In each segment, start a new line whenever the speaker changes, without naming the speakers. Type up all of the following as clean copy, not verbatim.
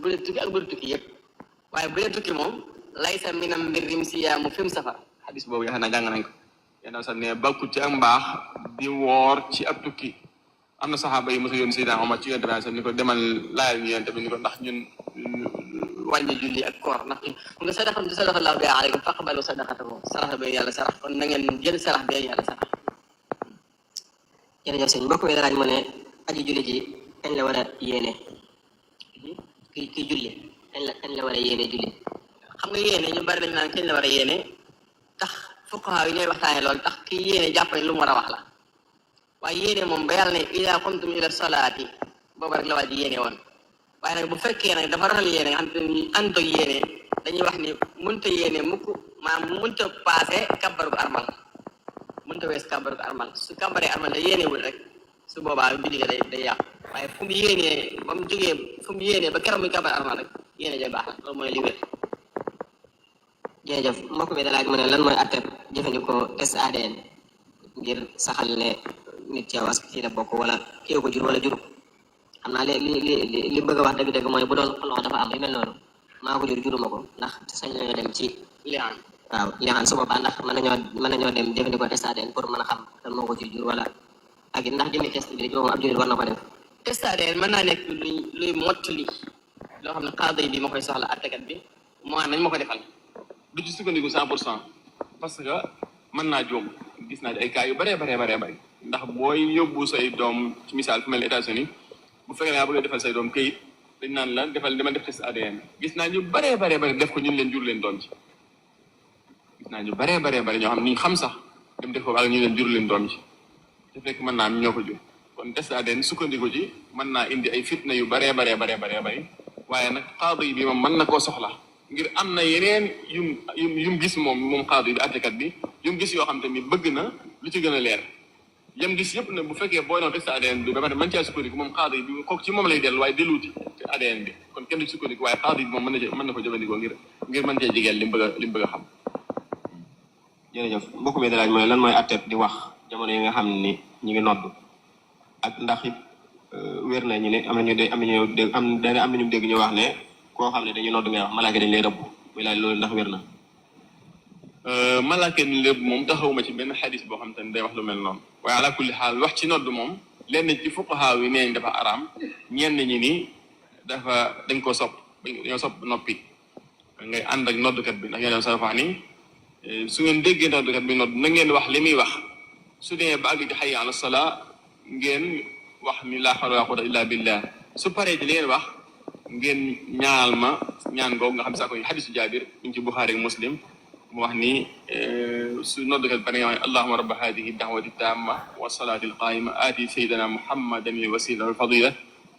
bu dee tukki ak bu dee tukki yëpp waaye bu dee tukki moom laysa minam mbirrim siyaamu fi mu safar xadis boobu yaakaar naa jàng nañ ko yéen sax ne bakku ci ak mbaax di woor ci ab tukki am na saxaaba yi mos a yónni Seydina Omar ci yonent bi sax ni ko demal laajal ñu yonent bi ni ko ndax ñun wàññi julli ak koor ndax mu nga sadaqa laahu bihaa aleykum faqbalu sadaqatahu sarax bi yàlla sarax kon na ngeen jël sarax bi yàlla sarax.
jërëjëf sëñ mbokk mi daraaj mu ne aji julli ji kañ la war a yéene ki julli kañ la war a yéene julli.
xam nga yéene ñu bari dañ naan kañ la war a yéene tax fuqahaa yi ñooy waxtaane loolu tax ki yéene jàpp ne lu mu war a wax la waaye yéene moom ba yàlla ne idaa qumtum ila salaati boobu rek la waa ji yéene woon waaye nag bu fekkee nag dafa rafetlu yéene nga xam te ni ànd ak yéene dañuy wax ni mënta yéene mukk maanaam mënta paase kabbaru armal mënta wees kabbaru armal su kabbaree armal la yéenewul rek su boobaa julli ga day yàqu waaye fu mu yéenee ba mu jógee fu mu yéenee ba keroog muy kabbar armal rek yéene ja baax la loolu mooy li wér.
jërëjëf mbokk mi da laaj mu ne lan mooy atteb jëfandikoo test ADN ngir saxal ne nit ci awas ci la bokk wala kii ko jur wala juru xam naa li bëgg a wax dëgg-dëgg mooy bu doon xoloo dafa am yu mel noonu maa ko jur juruma ko ndax sañ nañoo dem ci
liaan
waaw liaan su boobaa ndax mën nañoo dem jëfandikoo test ADN pour mën a xam kan moo ko jur wala ak it ndax jëmee test bi ci boppam ab jullit war na ko def.
test ADN mën naa nekk luy mottali loo xam ne xaado bi ma koy soxla attekat bi moo nañ ma ko defal du ci sukkandiku 100% parce que mën naa jóom gis naa ay cas yu bëree ndax booy yóbbu say doom ci misaal fu mel ni États-Unis bu fekkee ne bëgg a defal say doom këyit dañ naan la dama def test ADN gis naa ñu bëree def ko ñun leen jur leen doom ci gis naa ñu bëree ñoo xam ni xam sax dem def ko ak ñu leen jur leen doom ci te fekk mën naa am ñoo ko jur kon test ADN sukkandiku ci mën naa indi ay fitna yu bëree waaye nag xaado yi bi moom mën na koo soxla ngir am na yeneen yum gis moom xaado yi bi attekat bi yum gis yoo xam te ni bëgg na lu ci gën a leer yam gis yëpp ne bu fekkee booy noo test ADN bi ba pare mën caa sukkandiku moom xaado yi bi kooku ci moom lay dellu waaye delluuti te ADN bi kon kenn du sukkandiku waaye xaado yi bi moom mën na ko jëfandikoo ngir mën cee jigeel li mu bëgg a xam.
jërëjëf mbokk mi laaj mooy lan mooy atteb di wax jamono yi nga xam ni ñu ngi nodd ak ndax it wér na ñu ne am nañu dégg ñu wax ne koo xam ne dañuy nodd ngay wax malaaka dañ lay rëbb muy laaj loolu ndax wér na.
malaaka ni lépp moom taxawuma ci benn xadis boo xam te ne day wax lu mel noonu waaye ala kulli xaal wax ci nodd moom lenn ci fuqahaa yi nee nañ dafa araam ñenn ñi ni dañ koo sopp dañoo sopp noppi ngay ànd ak noddkat bi ndax ñoo sa wax ni su ngeen déggee noddkat bi nodd na ngeen wax li muy wax su demee ba àgg ci hayya ala salaa ngeen wax ni laa hawla wala quwwata illa billah su paree ci li ngeen wax ngeen ñaanal ma ñaan googu nga xam saa ko xadisu Jaabir ñu ci Buxaari ak Muslim mu wax ni su noddkat ba nga wax allahumma rabba hadihi da'wati tamma wa salati alqaima aati sayyidina muhammadan al wasila wal fadila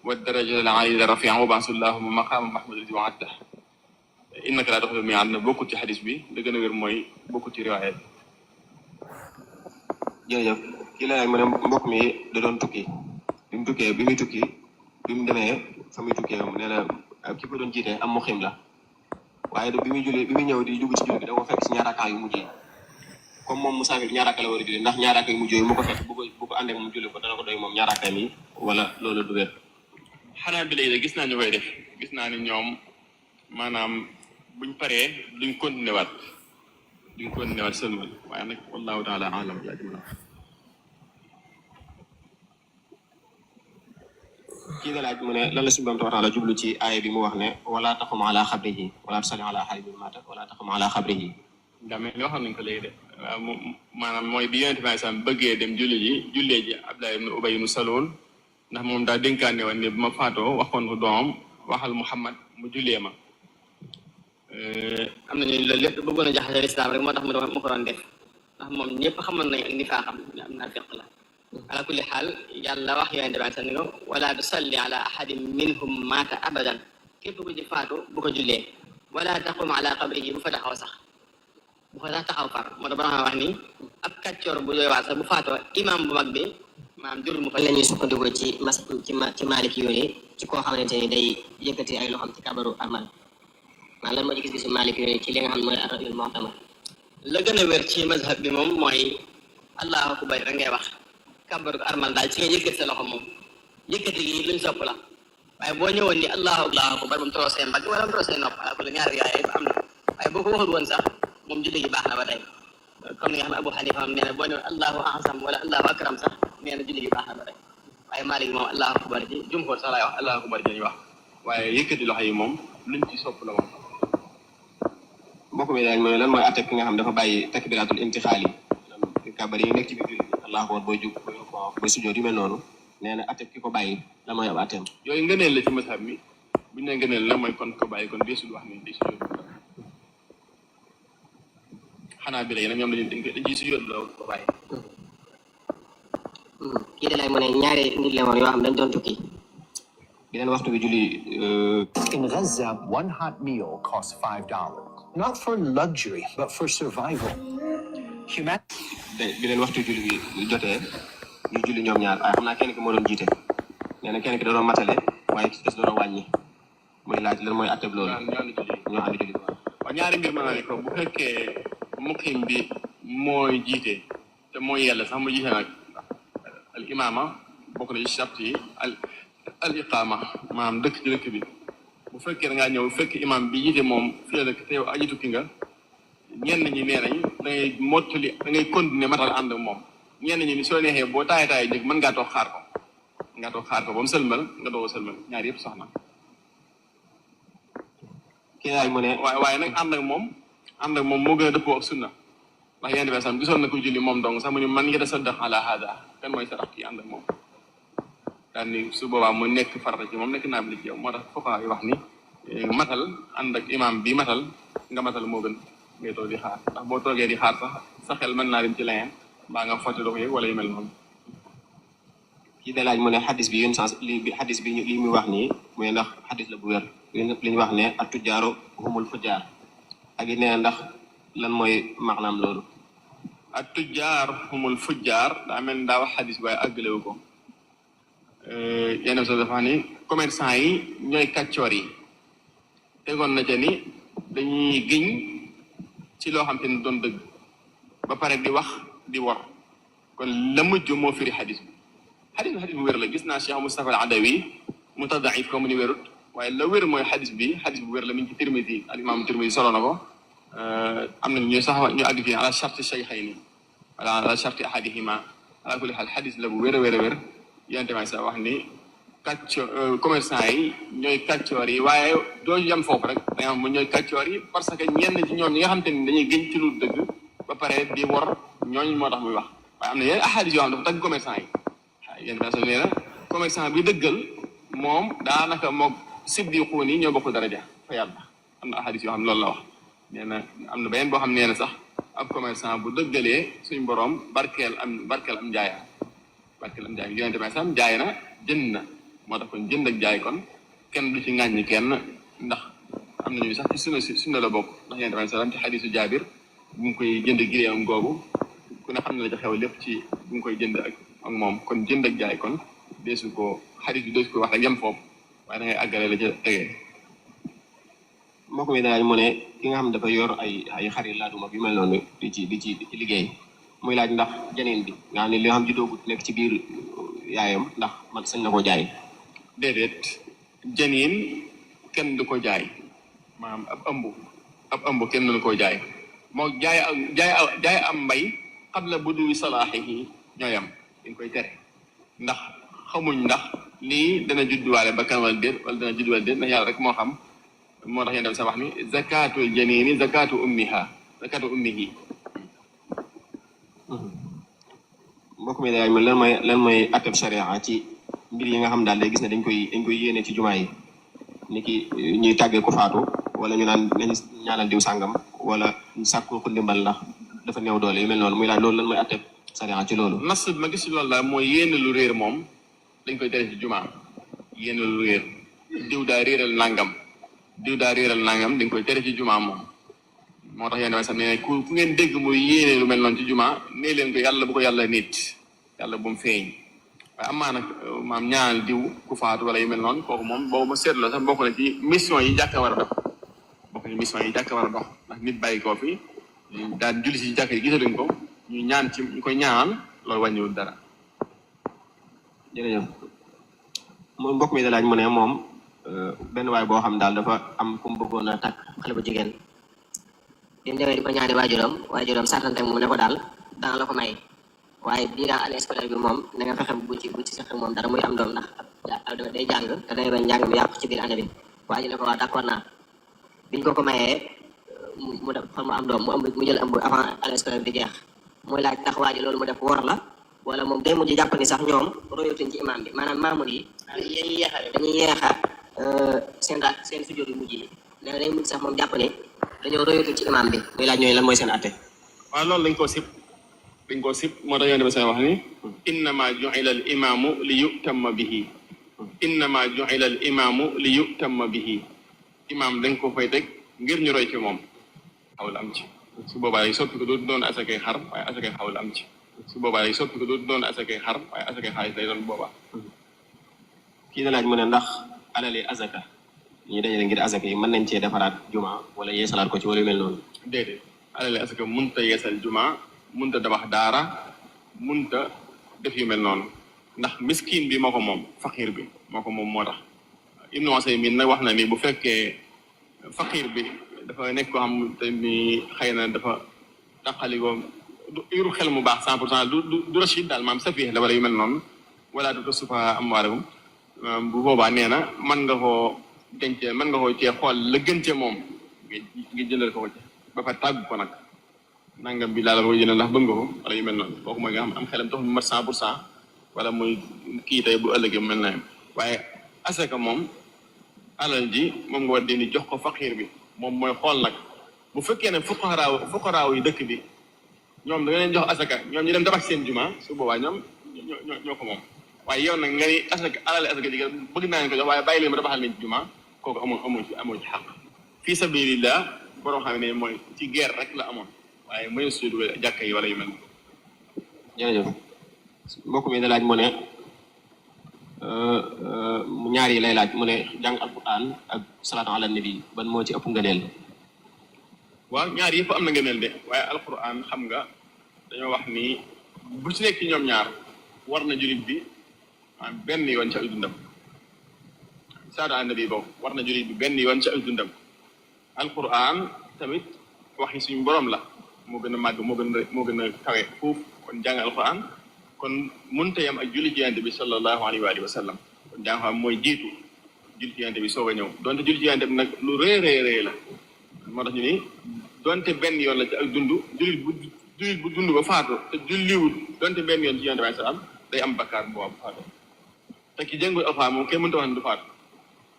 wa darajata al aliyya rafi'a wa ba'su allahumma maqama mahmud alladhi wa'adta innaka laa tuxliful mi'aad na bokkut ci xadis bi la gën a wér mooy bokkut ci riwaaya bi.
jërëjëf kii la mu ne mbokk mi da doon tukki bi mu tukki bi mu demee fa muy tukkee nee na ki ko doon jiite am muxim la waaye bi muy ñëw di dugg ci julli bi da ko fekk si ñaar rakkaa yu mujj yi comme moom musaafir ñaar rakkaa la war a julli ndax ñaar rakkaa yu mujj yi mu ko fekk bu ko àndee moom julli ko dana ko doy moom ñaar rakkaa mi wala loolu du wér.
xanaa bi léegi gis naa ñu koy def gis naa ni ñoom maanaam buñ paree duñ continuer waat seulement waaye nag wallahu taala alam laa ci mën a wax.
kii da laaj mu ne lan la suñu Boroom taala jublu ci aaya bi mu wax ne wala taqum ala xabrihi wala tusalli ala ahadin minhum maata wala taqum ala xabrihi.
daa mel ni waxoon nañ ko léegi de waaw maanaam mooy bi Yonent bi sam bëggee dem jullee ji Abdullah ibn Ubay ibn Salul ndax moom daa dénkaane woon ne bu ma faatoo waxoon ko doomam waxal Muhammad mu jullee ma. am nañu loolu lépp bëggoon a jaxase lislaam rek moo tax mu ko doon def ndax moom ñëpp xamoon nañ ak nifaaqam am naa fiq la ala kulli xaal yàlla wax Yonent bi sax ni ko wala tusalli ala ahadin minhum maata abadan képp ku ci faatu bu ko jullee wala taqum ala qabrihi bu fa taxaw sax bu fa sax taxaw far moo tax ba wax ni ab kàccoor bu doy waar sax bu faatoo imam bu mag bi maanaam jurul mu fa
la ñuy sukkandikoo ci Maalik yooyu ci koo xamante ni day yëkkati ay loxoom ci kabaru armal maa lan moo ci gis-gisu Maalik yooyu ci li nga xam ne mooy ar-ra'yul mu'tamad.
la gën a wér ci mazhab bi moom mooy allahu akbar rek ngay wax kabaru armal daal ci nga yëkkati sa loxo moom yëkkati gi luñ sopp la
waaye boo ñëwoon ni allahu akbar ba mu toroo seen mbagg wala mu toroo seen nopp ala ko ñaari yaay yëpp am na waaye boo ko waxul woon sax moom julli gi baax na ba tey comme ni nga xam ne Abu Hanifa moom nee na boo ñëwoon allahu azam wala allahu akram sax nee na julli gi baax na ba tey waaye Maalik moom allahu akbar ji jumhur sax laay wax
allahu akbar ji ñu wax waaye yëkkati loxo yi moom luñ ci sopp la moom.
mbokk mi daal mooy lan mooy atte ki nga xam dafa bàyyi takbiratul intixaal yi kàbbar yi nekk ci biir julli allahu akbar booy jug booy sujjoot yu mel noonu nee na atte ki ko bàyyi lan mooy ab atteem.
yooyu ngëneel la ci mazhab mi buñ ne ngëneel la mooy kon ko bàyyi kon deesul wax ni di sujjoot xanaa bi léegi nag ñoom dañ ciy sujjoot la ko bàyyi.
kii de lay mu ne ñaari nit la woon yoo xam dañ doon tukki.
beneen waxtu bi julli.
In Gaza, one hot meal costs $5. Not for luxury, but for survival.
beneen waxtu julli bi jotee ñu julli ñoom ñaar waaye xam naa kenn ki moo doon jiite nee na kenn ki da doon matale waaye ki des da doon wàññi muy laaj lan mooy atteb loolu. ñoo ànd julli
waaw ñaari mbir mën naa ne ko bu fekkee muqim bi mooy jiite te mooy yàlla sax mu jiite nag al imaama bokk na ci charte yi al iqaama maanaam dëkk ci dëkk bi bu fekkee da ngaa ñëw fekk imam bi jiite moom fi la dëkk te yow aji tukki nga ñenn ñi nee nañ da ngay mottali da ngay continuer matal ànd ak moom ñenn ñi ni soo neexee boo taay njëkk mën ngaa toog xaar ko ba mu sëlmal nga doog a sëlmal ñaar yëpp soxna.
kii daal mu ne
waaye nag ànd ak moom moo gën a dëppoo ak sunna ndax yenn bi sam gisoon na ko julli moom dong sax mu ni man yatasaddaq ala hada kan mooy sarax kii ànd ak moom daal ni su boobaa mu nekk farata ci moom nekk naafila ci yow moo tax foofa yi wax ni matal ànd ak imam bi matal nga matal moo gën ngay toog di xaar ndax boo toogee di xaar sax sa xel mën naa dem ci leneen mbaa nga fàtte doo ko yëg wala yu mel noonu.
kii de laaj mu ne xadis bi yun sens xadis bi li muy wax nii muy ndax xadis la bu wér li ñu wax ne at tujjaaru humul fujjaar ak it nee ndax lan mooy maanaam loolu.
at tujjaar humul fujjaar daa mel ni daa wax xadis waaye àggalewu ko yenn soo dafa ni commerçant yi ñooy kàccoor yi tegoon na ca ni dañuy giñ ci loo xam te ne doon dëgg ba pare di wax di wor kon la mujj moo firi xadis bi xadis bu wér la gis naa Cheikh Moustapha al Adawi mu tadaif ko mu ni wérut waaye la wér mooy xadis bu wér la mi ngi ci Tirmidi al imam Tirmidi solo na ko am nañ ñuy sax ñu àgg fii ala charti shaykhayni ala charti ahadihima ala kulli xaal xadis la bu wér a wér yonent bi sax wax ni commerçant yi ñooy kàccoor yi waaye doo yem foofu rek da nga xam ñooy kàccoor yi parce que ñenn ci ñoom ñi nga xam te ni dañuy gën ci lu dëgg ba pare di wor ñooñu moo tax muy wax waaye am na yeneen ahadis yoo xam dafa tagg commerçant yi yéen bi nee na commerçant bi dëggal moom daanaka moog siddiquun yi ñoo bokk daraja fa yàlla am na ahadis yoo xam ne loolu la wax nee na am na beneen boo xam nee na sax ab commerçant bu dëggalee suñ borom barkeel am njaay yonente bi sax jaay na jënd na moo tax kon jënd ak jaay kon kenn du ci ŋàññi kenn ndax am nañu sax ci sunna la bokk ndax yonente bi sax ci xadisu jaabir bu mu koy jënd giréem googu ku ne xam ne la ca xew lépp ci bu mu koy jënd ak moom kon jënd ak jaay kon deesu ko xadis bi deesu ko wax rek yem foofu waaye da ngay àggale la ca tegee.
mbokk mi daal mu ne ki nga xam dafa yor ay xarit laaduma yu mel noonu di ci liggéey muy laaj ndax janeen bi nga xam ne li nga xam juddoogut nekk ci biir yaayam ndax man sañ na ko jaay.
déedéet janeen kenn du ko jaay maanaam ab ëmb kenn du ko jaay moo jaay am mbay qabla buduwi salaahihi ñooyam dañ koy tere ndax xamuñ ndax lii dana judduwaale bakkan wala déet wala dana judduwaale déet ndax yàlla rek moo xam moo tax yéen dem sa wax ni zakatul janini zakatu ummihi
mbokk mi daal lan mooy atteb sharia ci mbir yi nga xam daal day gis ne dañ koy yéene ci jumaa yi ni ki ñuy tàggee ko faatu wala ñu naan nañ ñaanal diw sàngam wala sàkku ko ndimbal ndax dafa néew doole yu mel noonu muy laaj loolu lan mooy atteb sharia ci loolu.
nas ma gis ci loolu daal mooy yéene lu réer moom dañ koy tere ci jumaa yéene lu réer diw daa réeral nangam dañ koy tere ci jumaa moom moo tax yéen sax ne ku ngeen dégg muy yéene lu mel noonu ci jumaa nee leen ko yàlla bu ko yàlla nit yàlla bu mu feeñ waaye amaa nag maam ñaanal diw ku faatu wala yu mel noonu kooku moom boobu ma seetloo sax bokk na ci mission yi jàkka war a dox ndax nit bàyyi koo fi daal julli si jàkka yi gisaluñ ko ñu koy ñaanal loolu wàññiwul dara.
jërëjëf moom mbokk mi da laaj mu ne moom benn waay boo xam daal dafa am ku mu bëggoon a takk
xale bu jigéen bi mu demee di ko ñaani waajuram sartante moom ne ko daal dana la ko may waaye bii daal année scolaire bi moom na nga fexe bu ci sax moom dara muy am doom ndax day jàng te day bañ njàng mi yàqu ci biir année bi waa ji ne ko waaw d'accord naa biñ ko mayee mu def fan mu am doom mu jël ëmb avant année scolaire bi di jeex muy laaj ndax waa ji loolu mu def wor la wala moom day mujj jàpp ni sax ñoom royatuñ ci imam bi maanaam maamul yi dañuy yeexa seen sujjóot yu mujj yi nee na day mujj sax moom jàpp ni dañoo royatuñ ci imam bi muy laaj ñooñu lan mooy seen atte.
waaw loolu dañ koo sib moo tax yonent bi seen wax ni innama ju'ila al imaamu li yutamma bihi innama ju'ila al imaamu li yutamma bihi imaam dañ ko fay teg ngir ñu roy ci moom xawla am ci su boobaa yi soppi ko dootu doon asakay xar waaye asakay xawla am ci su boobaa yi soppi ko dootu doon asakay xar waaye asakay xaalis lay doon boobaa.
kii da laaj mu ne ndax alali azaka ñu dajale ngir azaka yi mën nañ cee defaraat juma wala yeesalaat ko ci wala yu mel noonu.
déedéet alali asaka mënut a yeesal juma mënut a tabax daara mënut a def yu mel noonu ndax miskin bi moo ko moom fakir bi moo ko moom moo tax Ibnu Usaymin nag wax na ni bu fekkee fakir bi dafa nekk koo xam te ni xëy na dafa taqalikoo du yuru xel mu baax 100% du rachid daal maam safih la wala yu mel noonu wala du sufa amwaalahum bu boobaa nee na mën nga koo dencee mën nga koo cee xool la gën ca moom nga jëndal ko ci ba fa tàggu ko nag nangam bi laa la koy jëndal ndax bëgg nga ko wala yu mel noonu kooku mooy nga xam am xelam tax mu mat 100% wala muy kii tey bu ëllëgee mu mel na waaye asaka moom alal ji moom nga war di jox ko fakir bi moom mooy xool nag bu fekkee ne fuqaraaw yi dëkk bi ñoom da nga leen jox asaka ñoom ñu dem tabax seen juma su boobaa ñoom ñoo ko moom waaye yow nag nga ni asaka alal asaka ji bëgg naa leen ko jox waaye bàyyi leen ma tabaxal leen ci juma kooku amoo ci xaq fii sabilillah borom xam ne mooy ci guerre rek la amoon waaye mooy su dugal jàkka yi wala yu mel ni.
jërëjëf mbokk mi da laaj mu ne ñaar yi lay laaj mu ne jàng alquran ak salaatu ala nabi ban moo ci ëpp ngëneel.
waaw ñaar yëpp am na ngëneel de waaye alquran xam nga dañoo wax ni bu ci nekk ci ñoom ñaar war na jullit bi benn yoon ci ay dundam salaatu ala nabi boobu war na jullit bi benn yoon ci ay dundam alquran tamit waxi suñu borom la moo gën a màgg moo gën a kawe foofu kon jàng alquran kon mënta yam ak julli ci yonent bi sallallahu alayhi wa sallam kon jàng xam mooy jiitu julli ci yonent bi soog a ñëw donte julli ci yonent bi nag lu rëy la moo tax ñu ni donte benn yoon la ci ak dund jullit bu dund ba faatu te julliwul donte benn yoon ci yonent bi salaam day am bakkaar bu faatu te ki jàngul alquran moom kenn mënta wax ne du faatu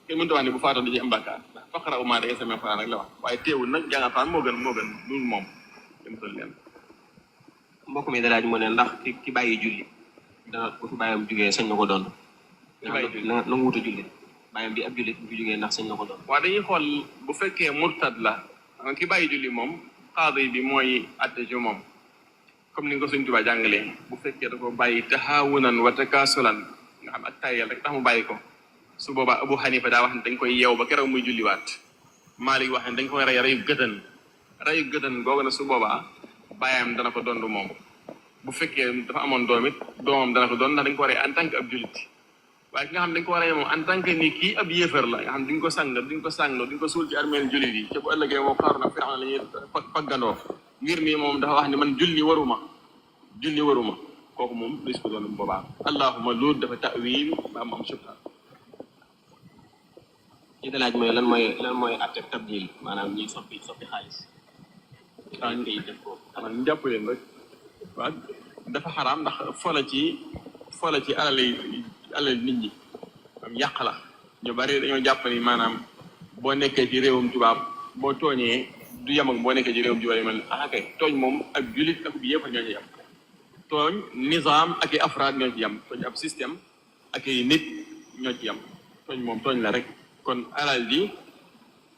kenn mënta wax ne bu faatu da ci am bakkaar ndax faqra'u maa tayassara mina al-Qur'aan rek la wax waaye teewul nag jàng alquran moo gën loolu moom dem toll leen.
mbokk mi da laaj mu ne ndax ki bàyyi julli dana bu fi bàyyam jugee sañ na ko doon. na nga wut a julli bàyyam bi ab julli bu fi jugee ndax sañ na ko doon.
waaw dañuy xool bu fekkee murtad la ki bàyyi julli moom qaadi bi mooy atte ci moom comme ni nga ko Sëñ Tuubaa jàngalee bu fekkee dafa bàyyi tahaawunan wa takaasulan nga xam ak tayal rek tax mu bàyyi ko su boobaa Abu Hanifa daa wax ne dañ koy yeew ba keroog muy julliwaat Maalik wax ne dañ koy reyu gëtën googu na su boobaa bàyyam dana ko dondu moom bu fekkee dafa amoon doom it doomam dana ko doon ndax dañ ko waree en tant que ab jullit waaye ki nga xam dañ ko waree moom en tant que ni kii ab yéefar la nga xam duñ ko suul ci armeel jullit yi te bu ëllëgee moo xaaru na fi xam ne la ñuy paggandoo ngir nii moom dafa wax ni man julli waruma kooku moom lis ko doon boobaa allahuma loolu dafa ta'wil ba am subha
ci da laaj mooy lan mooy atteb tabdil maanaam ñuy soppi xaalis ñu koy def ko
xanaa ñu jàpp leen rek waaw dafa xaraam ndax fola ci alal nit ñi am yàq la ñu bari dañoo jàpp ni maanaam boo nekkee ci réewum tubaab boo tooñee du yem ak boo nekkee ci réewum tubaab yi mel kay tooñ moom ak jullit ak bi yëpp ñoo ci yem tooñ nizaam ak i afraad ñoo ci yem tooñ ab système ak i nit ñoo ci yem tooñ moom tooñ la rek kon alal ji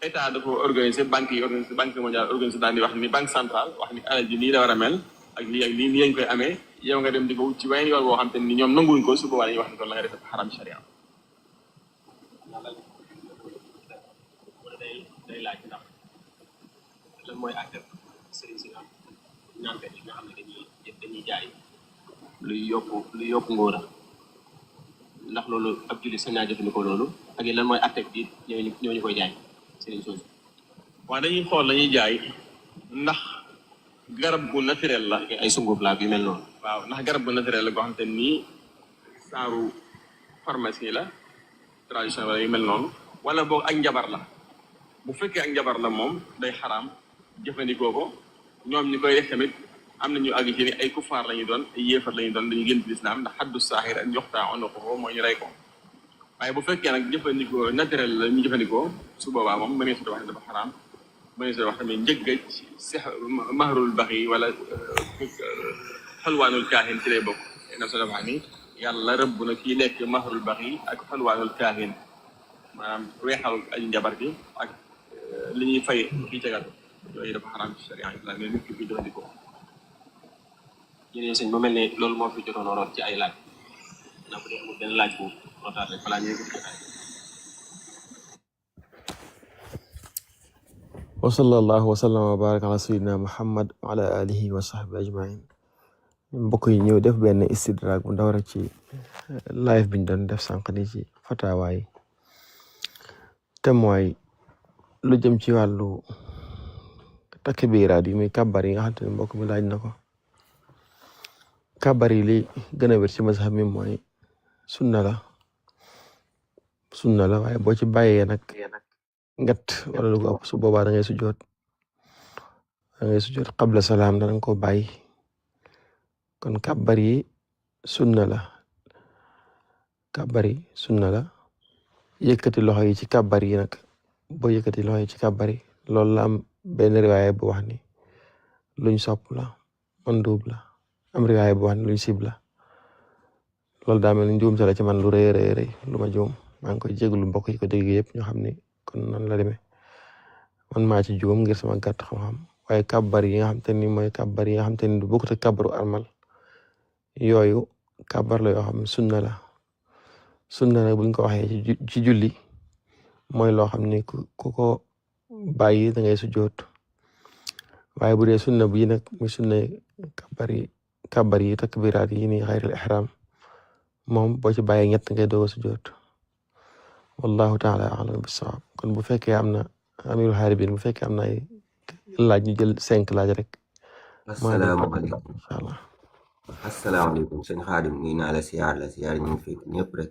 état dafa organisé banque mondiale organisé daan di wax ni banque centrale wax ni alal ji nii la war a mel ak lii nii lañ koy amee yow nga dem di ko wut ci weneen yoon boo xam te ni ñoom nanguwuñ ko su boobaa dañuy wax ni kon la nga def xaram sharia
day laaj ndax lan mooy àtte sëriñ si ñaankat yi nga xam ne dañuy jaay luy yokk ngóora ndax loolu ab jullit sañ naa jëfandikoo loolu ak lan mooy atteg bi ñooñu koy jaay seen chose.
waaye dañuy xool lañuy jaay ndax garab gu naturel la.
ay sunguf la yu mel noonu.
waaw ndax garab gu naturel la goo xam te nii saaru pharmacie la tradition wala yu mel noonu wala boog ak njabar la. bu fekkee ak njabar la moom day xaraam jëfandikoo ko ñoom ñi koy def tamit am na ñu àgg ci ni ay kufaar la ñu doon ay yéefar la ñu doon dañuy génn ci lislaam ndax xaddu saaxir ak joxtaa on ko mooy ñu rey ko waaye bu fekkee nag jëfandikoo naturel la ñu jëfandikoo su boobaa moom mënee su wax ne dafa xaraam mënee su wax tamit njëgga sex mahrul baxi wala xalwaanul kaahin ci lay bokk na so dafa ni yàlla rëbb na kii lekk mahrul baxi ak xalwaanul kaahin maanaam weexal aji njabar gi ak li ñuy fay kii cagatu yooyu dafa xaraam ci sharia islam mais nit ki fi jëfandikoo.
jërëjëf sëñ ba mel ne loolu moo fi jotoon a root ci ay laaj ndax bu dee amul benn laaj bu rootaat rek balaa ñuy gudd jotaay.
wa sallallahu wa sallam wa baraka ala sayyidina muhammad wa ala alihi wa sahbihi ajmain. mbokk yi ñëw def benn istidraak bu ndaw rek ci live biñ doon def sànq ni ci fatawaay te mooy lu jëm ci wàllu takbiraat yi muy kàbbar yi nga xam te ne mbokk mi laaj na ko. kàbbar yi li gën a wér ci mazhab mi mooy sunna la waaye boo ci bàyyee nag ngat wala lu ko ëpp su boobaa da ngay sujjoot qabla salaam danga ko bàyyi kon kàbbar yi sunna la yëkkati loxo yi ci kàbbar yi nag boo yëkkati loxo yi ci kàbbar yi loolu la am benn riwaaya bu wax ni luñ sopp la mandub la am riwaaya bu wax ni luñ sib la loolu daa mel ni njuum la ci man lu rëy lu ma juum maa ngi koy jégalu mbokk yi ko dégg yëpp ñoo xam ni kon nan la demee man maa ci juum ngir sama gàtt xam-xam waaye kàbbar yi nga xam te ni mooy kàbbar yi nga xam te ni du bokkut ak kàbbaru armal yooyu kàbbar la yoo xam ne sunna nag buñ ko waxee ci julli mooy loo xam ni ku ko bàyyi da ngay sujjoot waaye bu dee sunna bii nag muy sunna kàbbar yi takbiraat yi ni xayril ihram moom boo ci bàyyi ñett ngay doog a sujjoot wallahu taala alam bisawab. kon bu fekkee am na amirul xaaribin bu fekkee am na ay laaj ñu jël 5 laaj rek.
asalaamaaleykum
incha allah.
asalaamaaleykum sëñ Xaadim nuyu naa la siyaar ñu fekk ñëpp rek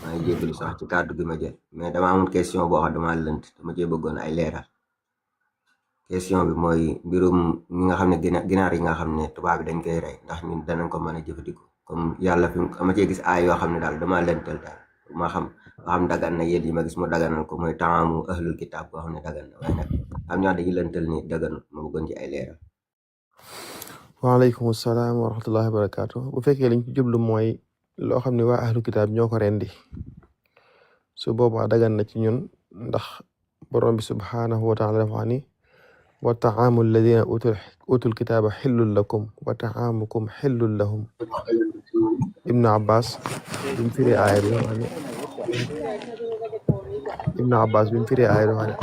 maa ngi jégalu sax ci kàddu gi ma jël mais dama amoon question boo xam dama lënt dama cee bëggoon ay leeral. question bi mooy mbirum ñi nga xam ne ginaar yi nga xam ne tubaab bi dañ koy rey ndax ñun danañ ko mën a jëfandikoo comme yàlla fi ama cee gis ay yoo xam ne daal dama lëntal daal ma xam dagan na yéen yi ma gis mu daganal ko mooy taamu ahlul kitaab boo xam ne dagan na waaye nag am ñoo dañuy lëntal ni daganul ma bëggoon ci ay leeral.
waaleykum salaam wa rahmatullahi wa barakaatu. bu fekkee liñ ci jublu mooy loo xam ne waa ahlu kitaab ñoo ko rendi su boobaa dagan na ci ñun ndax borom bi subhaanahu wa taala dafa ni wa taamu alladina utul kitaaba xillun lakum wa taamukum xillun lahum. ibnu abbas bi mu firee aaya bi wax ne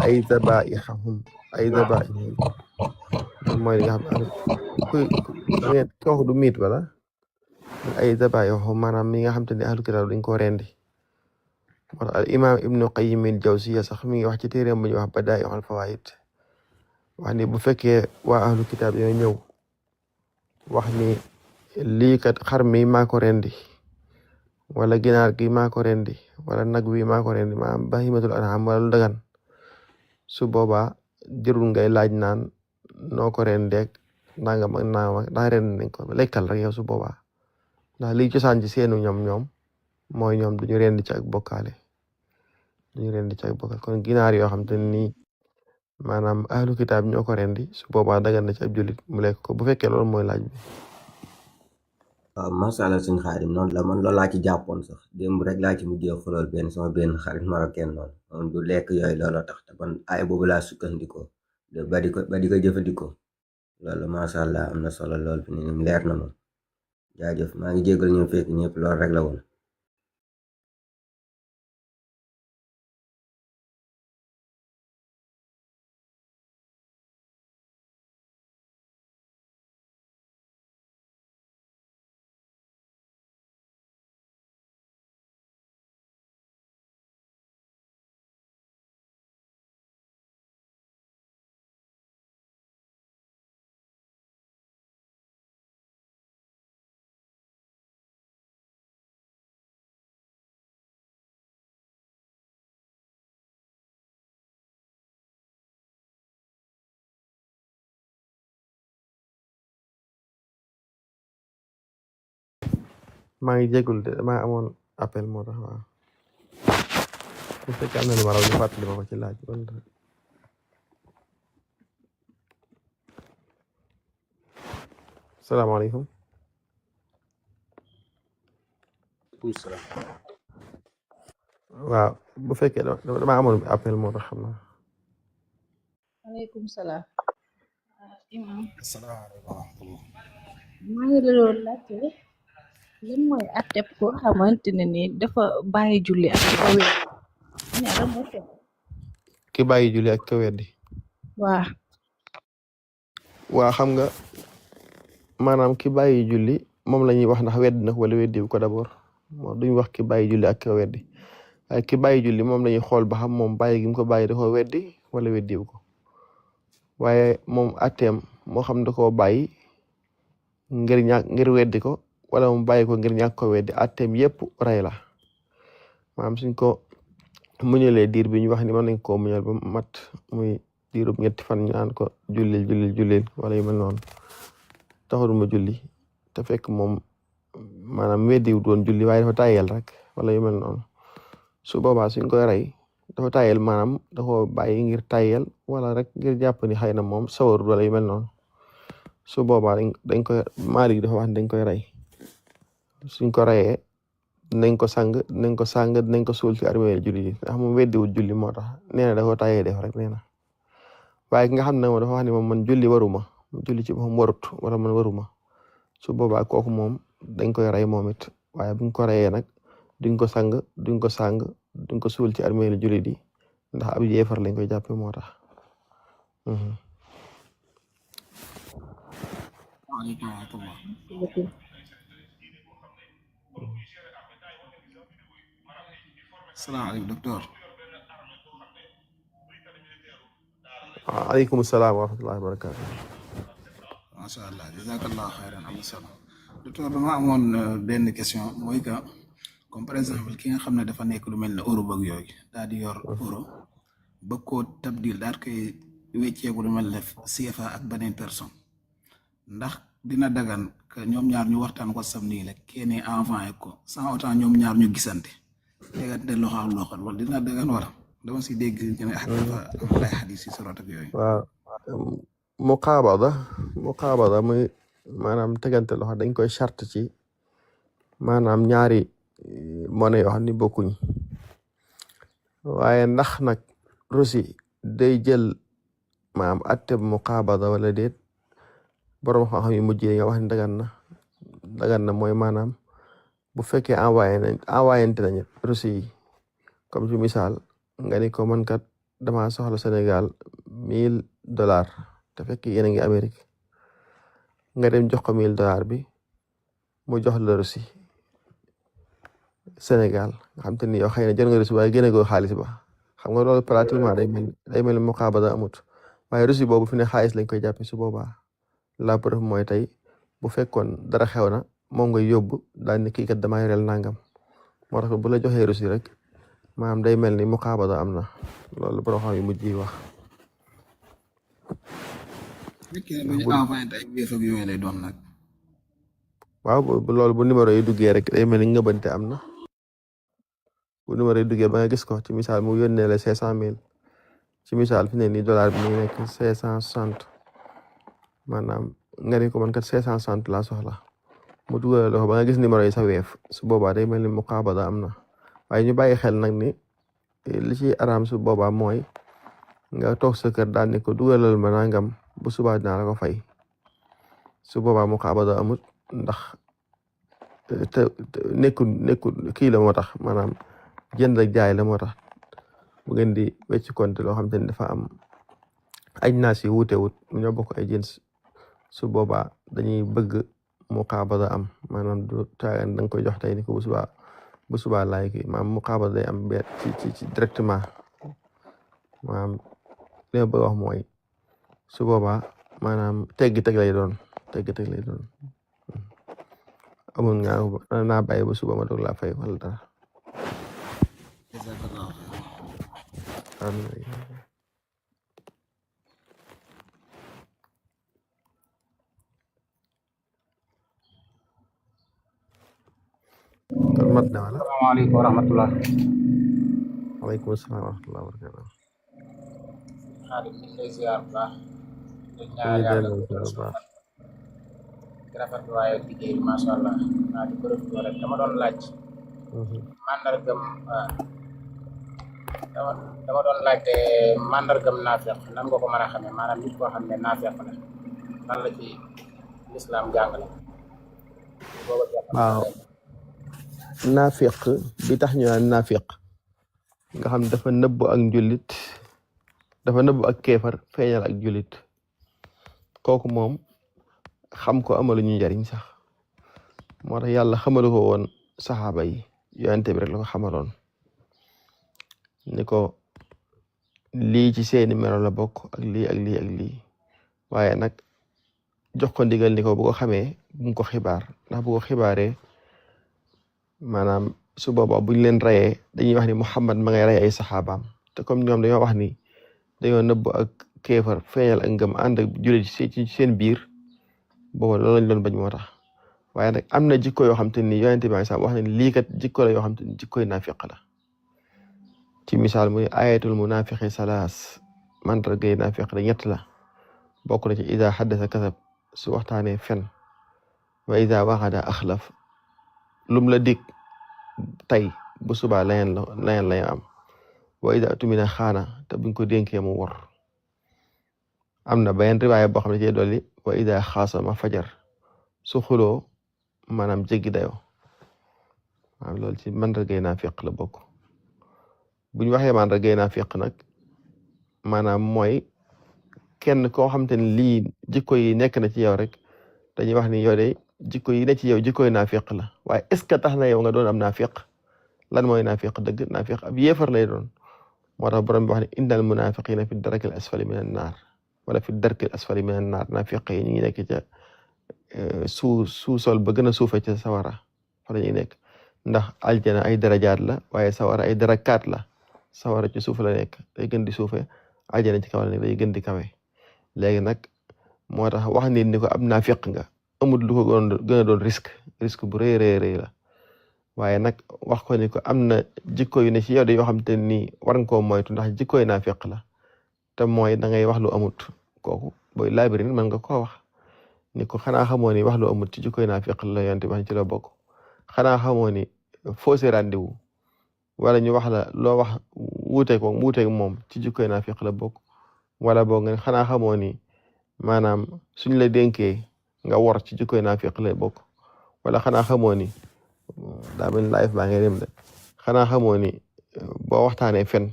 ay zabaihahum mooy li nga xam ne kooku du miit wala ay zabaihahum maanaam mi nga xam te ne ahlu kitaab dañ ko rendi moo tax al imam ibnu qayyim al jawziya sax mi ngi wax ci téeréem bu ñuy wax badaa'ul fawaa'id wax ni bu fekkee waa ahlu kitaab ñoo ñëw wax ni lii kat xar mi maa ko rendi wala ginaar gi maa ko rendi wala nag wi maa ko rendi maanaam bahimatul an'am wala lu dagan su boobaa jërul ngay laaj naan noo ko rendeeg nangam ak nangam ak daa rend nañ ko lekkal rek yow su boobaa ndax liy cosaan ci seenu ñoom mooy ñoom duñu rendi ci ak bokkaale kon ginaar yoo xam te ni maanaam ahlu kitaab ñoo ko rendi su boobaa dagan na ci ab jullit mu lekk ko bu fekkee loolu mooy laaj bi.
waaw macha allah sëñ Xaadim noonu la man loolu laa ci jàppoon sax démb rek laa ci mujjee xoolal sama benn xarit marocain noonu du lekk yooyu looloo tax te man ay boobu laa sukkandikoo ba di ko jëfandikoo loolu macha allah am na solo lool fi ni leer na moom jaajëf maa ngi jégal ñu fekk ñëpp loolu rek la woon.
maa ngi jégalu de damaa amoon appel moo tax waaw bu fekkee am na lu ma raw ñu fàttali ma ko ci laaj wala salaamaaleykum.
salaam.
waaw bu fekkee damaa amoon appel moo tax xam naa.
Waaleykum salaam. Imam
asalaamaaleykum wa rahmatulah.
maa ngi la doon laajte lan mooy atteb koo xamante ne ni dafa bàyyi julli ak dafa wér ñaara moo teg
ki bàyyi julli ak ka weddi.
waa
waa xam nga maanaam ki bàyyi julli moom la ñuy wax ndax weddi na ko wala weddi ko d'abord moom duñu wax ki bàyyi julli ak ka weddi waaye ki bàyyi julli moom la ñuy xool ba xam moom bàyyi gi mu ko bàyyi da ko weddi wala weddi ko waaye moom atteem moo xam da koo bàyyi ngir weddi ko wala mu bàyyi ko ngir ñàkk ko weddi atteem yépp rey la maanaam suñ ko muñalee diir bi ñu wax ni mën nañ koo muñal ba mat muy diirub 3 fan ñu naan ko jullil wala yu mel noonu taxul ma julli te fekk moom maanaam weddi doon julli waaye dafa tàyyel rek wala yu mel noonu su boobaa suñ koy rey dafa tàyyel maanaam da ko bàyyi ngir tàyyel wala rek ngir jàpp ni xëy na moom sawarul wala yu mel noonu su boobaa dañ koy Maalik dafa wax ne dañ koy rey suñ ko reyee dinañ ko sang dinañ ko suul ci armeel julli yi ndax moom weddiwul julli moo tax nee na da ko tàyyee def rek nee na waaye ki nga xam ne moom dafa wax ne moom man julli waruma julli ci moom warut wala man waruma su boobaa kooku moom dañ koy rey moom it waaye buñ ko reyee nag duñ ko sang duñ ko suul ci armeel julli di ndax ab yéefar lañ koy jàppe moo tax.
waaleykum wa rahmatulah. salaamaaleykum docteur.
waaleykum salaam wa rahmatullahi wa barakaatu.
macha allah jazakallah xayran am na solo docteur dama amoon benn question mooy que comme par exemple ki nga xam ne dafa nekk lu mel ne euro bëgg yooyu daal di yor euro bëgg koo tabdil daal koy wecceeku lu mel ne CFA ak beneen personne ndax dina dagan que ñoom ñaar ñu waxtaan ko sam nii rek kenn envoyé ko sans autant ñoom ñaar ñu gisante tegante loxo ak loxo wala dina dagan wala dama si dégg ñu ne dafa am ay xadis si sorot ak yooyu.
waaw muqaabada muy maanaam tegante loxo dañ koy charte ci maanaam ñaari monnaie yoo xam ni bokkuñ waaye ndax nag Russie day jël maanaam atte muqaabada wala déet borom xam-xam yu mujj yi nga wax ni dagan na mooy maanaam bu fekkee envoyé nañ Russie yi comme ci misaal nga ni ko man kat dama soxla Sénégal $1000 te fekk yéen a ngi Amérique nga dem jox ko $1000 bi mu jox la Russie Sénégal nga xam te ni yow xëy na jël nga Russie waaye génne ko xaalis ba xam nga loolu pratiquement day mel ni muqaabada amut waaye Russie boobu fi ne xaalis lañ koy jàppe su boobaa la preuve mooy tey bu fekkoon dara xew na moom ngay yóbbu daal ni kii kat damaa yoreel nangam moo tax bu la joxee Russie rek maanaam day mel ni muqaabada am na loolu borom xam yu mujj yi wax.
yooyu lay doon nag.
waaw loolu bu numéro yi duggee rek day mel ni ngëbante am na bu numéro yi duggee ba nga gis ko ci misaal mu yónnee la 500,000 ci misaal fi ne nii dollar bi mu nekk 560 maanaam nga ni ko man kat 560 laa soxla mu dugal loxo ba nga gis numéro yi sa weef su boobaa day mel ni muqaabada am na waaye ñu bàyyi xel nag ni li ci araam su boobaa mooy nga toog sa kër daal ni ko dugalal ma nangam bu subaa dinaa la ko fay su boobaa muqaabada amut ndax te nekkul kii la moo tax maanaam jënd ak jaay la moo tax bu ngeen di wecc konte loo xam te ni dafa am aj naas yi wuute wut ñoo bokk ay jins su boobaa dañuy bëgg muqaabada am maanaam du taagan da nga koy jox tey ni ko bu subaa laay kii maanaam muqaabada day am benn ci directement maanaam li ma bëgg wax mooy su boobaa maanaam tegg-teg lay doon amul nga naa bàyyi ba suba ma doog laa fay wala dara. kon mat na wala
Asalaamaaleykum wa rahmatullah.
waaleykum salaam wa rahmatullahi wa barakatuh
Xaadim ñu ngi lay ziar bu baax di
ñu
ñaan
ngi
yàlla
delloo
guddal
bu
sa
baax
fan di rafetlu waaye liggéey bi macha allah naa di ko rafetlu rek dama doon laaj mandargam dama doon laajte mandargam naafeq nan nga ko mën a xamee maanaam nit koo xam ne naafeq la nan la ci lislaam jàngale booba
waaw naafiq bi tax ñu naan naafiq nga xam dafa nëbbu ak njullit dafa nëbbu ak keefar feeñal ak jullit kooku moom xam ko amalu ñu njariñ sax moo tax yàlla xamalu ko woon saxaaba yi yonente bi rek la ko xamaloon ni ko lii ci seeni melo la bokk ak lii ak lii ak lii waaye nag jox ko ndigal ni ko bu ko xamee bu mu ko xibaar ndax bu ko xibaaree maanaam su boobaa buñ leen rayee dañuy wax ni Muhammad ma ngay rey ay saxaabaam te comme ñoom dañoo wax ni dañoo nëbb ak kéefar feeñal ak ngëm ànd ak jullit ci seen biir booba loolu lañ doon bañ moo tax waaye nag am na jikko yoo xam te ni yonente bi sax wax na ni lii kat jikko la yoo xam te ni jikkoy naafiq la ci misaal muy ayatul munafiqi salaas mandargay naafiq la ñett la bokk na ci ida xaddasa kasab su waxtaanee fen wa ida waxada axlaf lum la dig tey bu subaa leneen lay am wa ida tumina xaana te buñ ko dénkee mu wor am na beneen riwaaya boo xam ne ci dolli wa ida xaasama fajar su xuloo maanaam jéggi dayoo waaw loolu ci mandargay naafiq la bokk bu ñu waxee mandargay naafiq nag maanaam mooy kenn koo xam te ne lii jikko yi nekk na ci yow rek dañuy wax ni yow de jikko yi ne ci yow jikkoy naafiq la waaye est ce que tax na yow nga doon am naafiq lan mooy naafiq dëgg naafiq ab yéefar lay doon moo tax borom bi wax ne innal munafiqina fi darakil asfali min an naar wala fi darkil asfali min an naar naafiq yi ñu ngi nekk ca sol ba gën a suufe ca sawara fa la ñuy nekk ndax aljana ay darajaat la waaye sawara ay darakaat la sawara ci suuf la nekk day gën di suufe aljana ci kaw la nekk day gën di kawe léegi nag moo tax wax nit ni ko ab naafiq nga amul lu ko gën a doon risque bu rëy la waaye nag wax ko ni ko am na jikko yu ne ci yow de yoo xam te ni war nga koo moytu ndax jikkoy naafiq la te mooy da ngay wax lu amut kooku booy laabiri mën nga koo wax ni ko xanaa xamoo ni wax lu amut ci jikkoy naafiq la yonte wax ci la bokk xanaa xamoo ni fausse rendez-vous wala ñu wax la loo wax wuuteeg moom ci jikkoy naafiq la bokk wala boog nga xanaa xamoo ni maanaam suñ la dénkee nga wor ci jikkoy naafiq la bokk wala xanaa xamoo ni daa mel live baa ngay dem de xanaa xamoo ni boo waxtaanee fen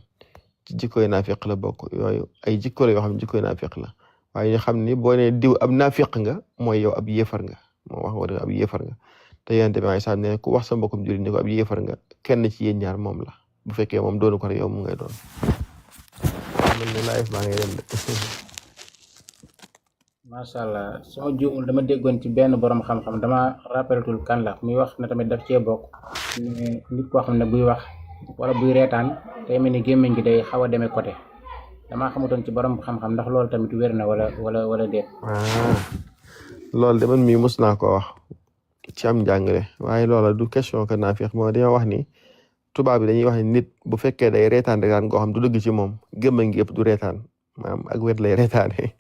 ci jikkoy naafiq la bokk yooyu ay jikko la yoo xam ne jikkoy naafiq la waaye ñu xam ni boo ne diw ab naafiq nga mooy yow ab yéefar nga moo wax war ab yéefar nga te yonent bi sax ne ku wax sa mbokkum jullit ni ko ab yéefar nga kenn ci yéen ñaar moom la bu fekkee moom doonu ko rek yow mu ngay doon mel ni live baa ngay dem de
macha allah su ma juumul dama déggoon ci benn borom xam-xam dama rappelatul kan la muy wax na tamit daf cee bokk nit koo xam ne buy wax wala buy reetaan tey mel ni gémmiñ gi day xaw a demee côté damaa xamutoon ci borom xam-xam ndax loolu tamit wér na wala déet.
loolu de man mii mus naa ko wax ci am njàngale waaye loola du question que naafiq moo dañoo wax ni tubaab bi dañuy wax ni nit bu fekkee day reetaan goo xam du dëgg ci moom gémmiñ gi yëpp du reetaan maanaam ak wet lay reetaane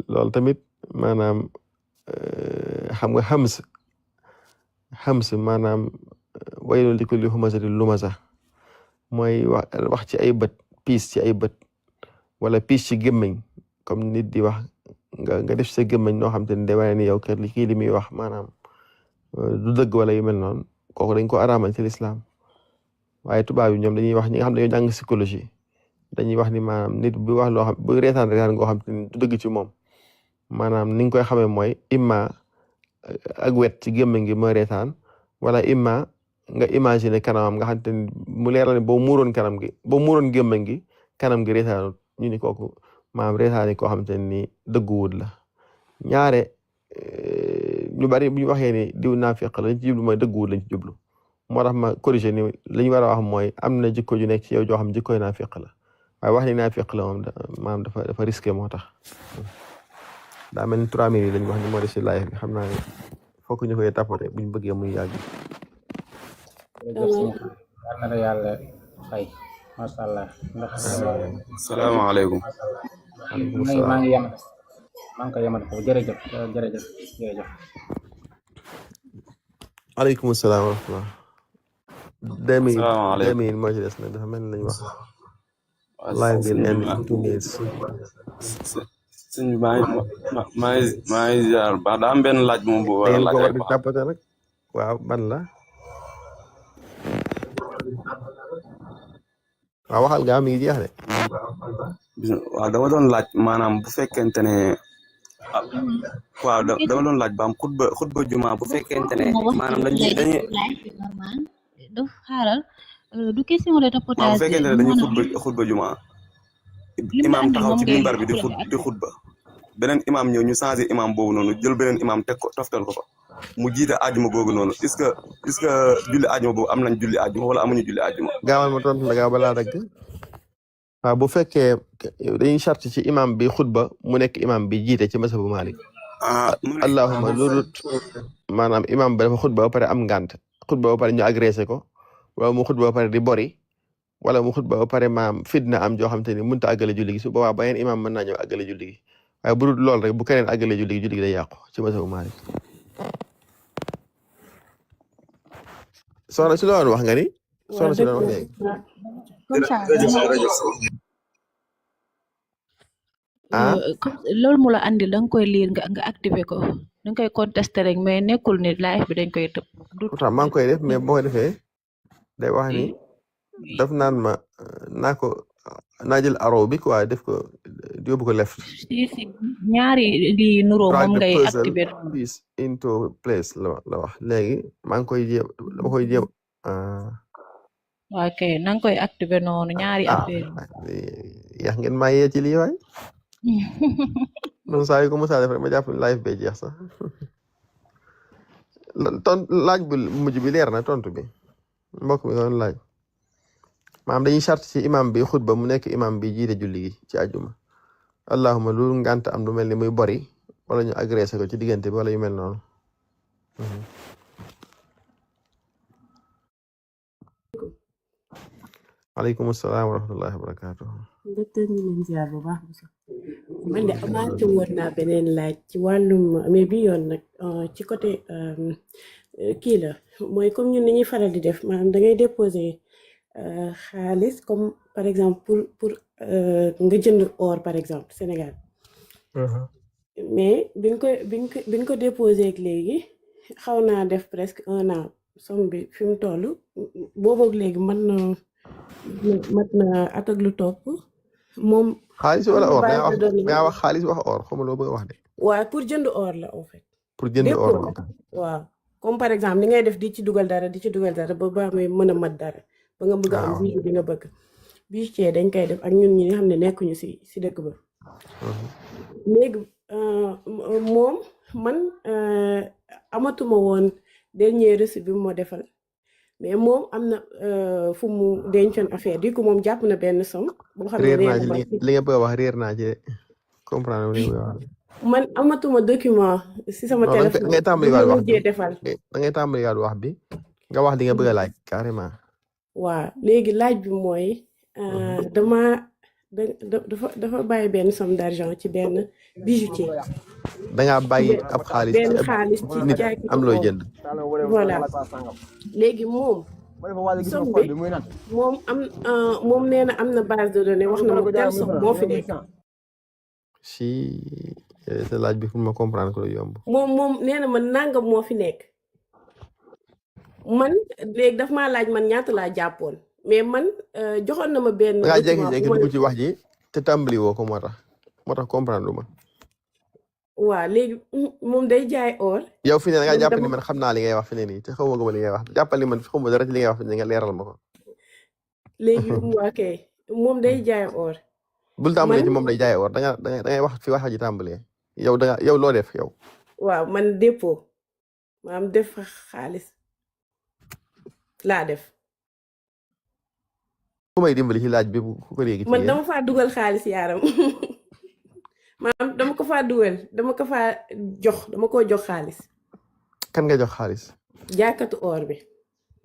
loolu tamit maanaam xam nga xams maanaam waylun li kulli humazatin lumaza mooy wax ci ay bët piis ci ay bët wala piis ci gémmiñ comme nit di wax nga def sa gémmiñ noo xam te ne day wane ni yow kër li kii li muy wax maanaam du dëgg wala yu mel noonu kooku dañ ko araamal ci lislaam waaye tubaab yi ñoom dañuy wax ñi nga xam ne dañoo jàng psychologie dañuy wax ni maanaam nit bu wax loo xam bu reetaan goo xam te ni du dëgg ci moom maanaam ni nga koy xamee mooy imma ak wet ci gémmiñ gi mooy reetaan wala imma nga imaginer kanamam nga xam te ni mu leeral ne boo muuroon gémmiñ gi kanam gi reetaanut ñu ni kooku maanaam reetaani koo xam te ni dëgguwut la ñaare ñu bari bu ñu waxee ni diw naafiq lañ ci jublu mooy dëgguwut lañ ci jublu moo tax ma corriger ni li ñu war a wax mooy am na jikko ju nekk ci yow joo xam jikkoy naafiq la waaye wax ni naafiq la moom maanaam dafa risqué moo tax daa mel ni 3000 yi lañ wax ni moo des ci live bi xam naa ne fokk ñu koy tapoter buñ bëggee muy yàgg.
jërëjëf sëñ Xaadim yal na la yàlla fay macha allah ndax
salaamaaleykum.
Waaleykum salaam.
maa ngi koy yemal foofu jërëjëf.
Waaleykum salaam wa rahmatulah. 2
salaamaaleykum.
minutes moo ci des nag dafa mel ni lañ wax. live bi end in 2 minutes.
sëñ bi maa ngi ziar ba daa am benn laaj moom bu war a
da ngeen ko war
laaj
di tapoter nag waaw ban la waaw waxal gaa mi ngi jeex de.
waaw dama doon laaj maanaam bu fekkente ne waaw dama doon laaj ba am xutba juma bu fekkente ne maanaam dañuy
du xaaral du question de tapotage
waaw bu fekkente ne dañuy xutba juma imam taxaw ci minbar bi di xutba beneen imam ñëw ñu changé imam boobu noonu jël beneen imam teg ko toftal ko fa mu jiite ajuma googu noonu est-ce que julli ajuma boobu am nañ julli ajuma wala amuñu julli ajuma.
gaawal ma tontu la gaaw balaa dagg. waaw bu fekkee dañuy charte ci imam bi xutba mu nekk imam bi jiite ci masabu Malik. allahuma loolu maanaam imam bi dafa xutba ba pare am ngànt xutba ba pare ñu agressé ko wala mu xutba ba pare di bori wala mu xutba ba pare maam fitna am joo xam te ni mënut a àggale julli gi su boobaa beneen imam mën naa ñëw àggale julli gi waaye bu dul lool rek bu keneen àggale julli gi day yàqu ci masabu Malik. soxna si la woon wax nga ni. soxna si la woon wax léegi.
comme ça loolu mu la andil da nga koy lire nga activer ko da nga koy contester rek mais nekkul ni live bi dañ koy tëb.
pourtant maa ngi koy def mais boo ko defee day wax ni daf naan ma naa jël arrow bi quoi def ko yóbbu ko left.
si ñaari lii nuroo moom ngay activer.
piece into place la wax léegi maa ngi koy jéem dama koy jéem.
ok na nga koy activer noonu ñaari affaire
yax ngeen maa yee ci lii waay. noonu saa yu ko mos a def rek ma jàpp live bay jeex sax laaj bu mujj bi leer na tontu bi mbokk mi doon laaj maanaam dañuy charte ci imam bi xutba mu nekk imam bi jiite julli gi ci àjjuma allahuma lu ngànt am lu mel ni muy bori wala ñu agressé ko ci diggante bi wala yu mel noonu. waaleykum salaam wa rahmatullahi wa barakaatuh.
docteur ñu leen ziar bu baax man de amaate woon naa beneen laaj ci wàllum mais bi yoon nag ci côté kii la mooy comme ñun ni ñuy faral di def maanaam da ngay déposer xaalis comme par exemple pour nga jënd or par exemple Sénégal. mais biñ ko déposé ak léegi xaw naa def presque 1 an somme bi fi mu toll boobu ak léegi mat na at ak lu topp moom.
xaalis wala or nga wax xaalis wax or xam nga loo bëgg a wax de.
waaw pour jënd or la en fait.
pour jënd or la
waaw comme par exemple ni ngay def di ci dugal dara ba ba muy mën a mat dara. ba nga bëgg a am bijou bi nga bëgg. bijoutier dañ koy def ak ñun ñi nga xam ne nekkuñu si dëkk ba. léegi moom man amatuma woon dernier reçu bi moo defal. mais moom am na fu mu dencoon affaire di ko moom jàpp na benn somme. boo xam ne
réer naa ci li nga bëgg a wax réer naa ci comprendre li nga wax.
man amatuma document si sama téléphone.
da ngay tàmbaliwaat wax bi
defal.
da ngay tàmbaliwaat wax bi nga wax li nga bëgg a laaj carrément.
waaw léegi laaj bi mooy dafa bàyyi benn somme d'argent ci benn bijoutier.
dangaa bàyyi ab xaalis
benn xaalis ci
nit am looy jënd.
voilà léegi moom somme bi moom nee na am na base de données wax na ma tel somme moo fi nekk.
si sa laaj bi pour ma comprendre ko yomb.
moom nee na man nangam moo fi nekk man léegi daf maa laaj man ñaata laa jàppoon mais man joxoon na ma benn.
nga jékki-jékki dugg ci wax ji te tàmbali woo ko moo tax comprendre ma.
waaw léegi moom day jaay or.
yow fi ne da ngaa jàpp ni man xam naa li ngay wax fi ne nii te xaw ma ko li ngay wax jàppal ni man xaw ma dara ci li ngay wax fi ne nga leeral ma ko.
léegi waa kay moom day jaay or.
bul tàmbalee ci moom day jaay or da ngay wax fi wax ji tàmbalee yow loo def yow.
waaw man dépôt maanaam def xaalis laa def.
ku may dimbali ci laaj bi ku ko léegi.
man dama faa dugal xaalis yaaram. maanaam dama ko faa dugal dama ko faa jox dama koo jox xaalis.
kan nga jox xaalis
jaaykatu or bi.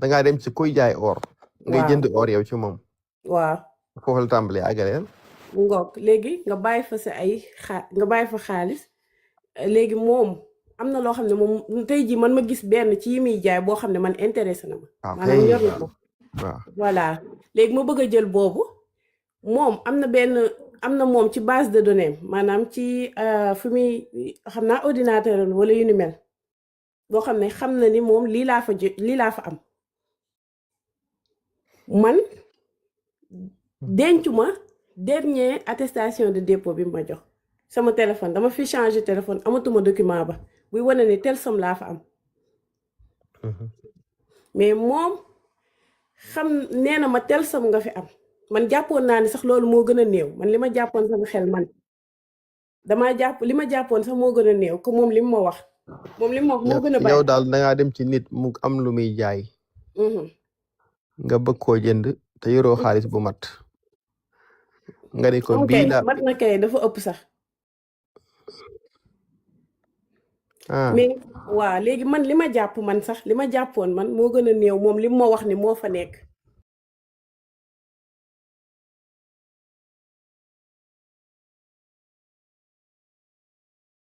dangaa dem ci kuy jaay or ngay
waaw
jënd or yow ci moom
waaw
foofu la tàmbalee àggaleel
mu ngoog léegi nga bàyyi fa sa ay nga bàyyi fa xaalis léegi moom am na loo xam ne moom tey jii man ma gis benn ci yi muy jaay boo xam ne man intéressé na ma
waaw
maanaam
kay
ñor na ma
waaw
voilà léegi ma bëgg a jël boobu moom am na moom ci base de données maanaam ci fi muy xam naa ordinateur wala yu ni mel boo xam ne xam na ni moom lii laa fa am man dencuma dernier attestation de dépôt bi ma jox sama téléphone dama fi changer téléphone amatuma document ba buy wane ni tel somme laa fa am mais moom xam nee na ma tel somme nga fi am man jàppoon naa ni sax loolu moo gën a néew man li ma jàppoon sama xel man damaa jàpp li ma jàppoon sax moo gën a néew ko moom li mu ma wax moom li mu ma wax moo gën a bari
yow daal dangaa dem ci nit mu am lu muy jaay nga bëgg koo jënd te yoroo xaalis bu mat nga ni ko bii la
mat na kay dafa ëpp sax
ah
mais waaw léegi man li ma jàpp man sax li ma jàppoon man moo gën a néew moom li mu ma wax ni moo fa nekk